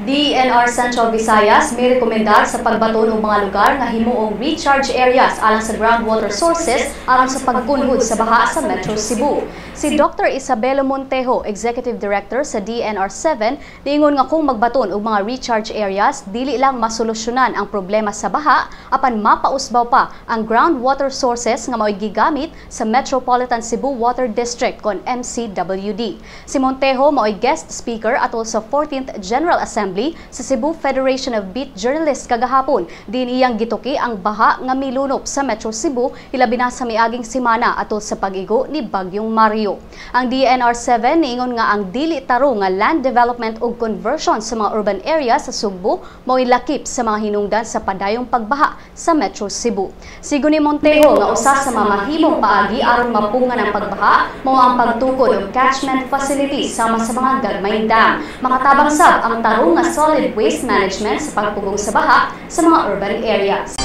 DENR Central Visayas may rekomendar sa pagbaton og mga lugar nga himuong recharge areas alang sa groundwater sources aron sa pagkunhod sa baha sa Metro Cebu. Si Dr. Isabelo Montejo, Executive Director sa DENR 7, niingon nga kung magbaton og mga recharge areas, dili lang masolusyonan ang problema sa baha apan mapausbaw pa ang groundwater sources nga mao'y gigamit sa Metropolitan Cebu Water District kon MCWD. Si Montejo mao'y guest speaker atol sa 14th General Assembly sa Cebu Federation of Beat Journalists kagahapon. Din iyang gituki ang baha nga milunop sa Metro Cebu, hilabi na sa miaging semana atol sa pag-igo ni Bagyong Mario. Ang DENR 7 niingon nga ang dili tarong nga land development ug conversion sa mga urban areas sa Sugbo mao'y lakip sa mga hinungdan sa padayong pagbaha sa Metro Cebu. Sigon ni Montejo nga usa sa mga mahimong paagi aron mapungan ang pagbaha mao ang pagtukod og catchment facilities sama sa mga gagmayng dam. Makatabang sab ang tarong nga solid waste management sa pagpugong sa baha sa mga urban areas.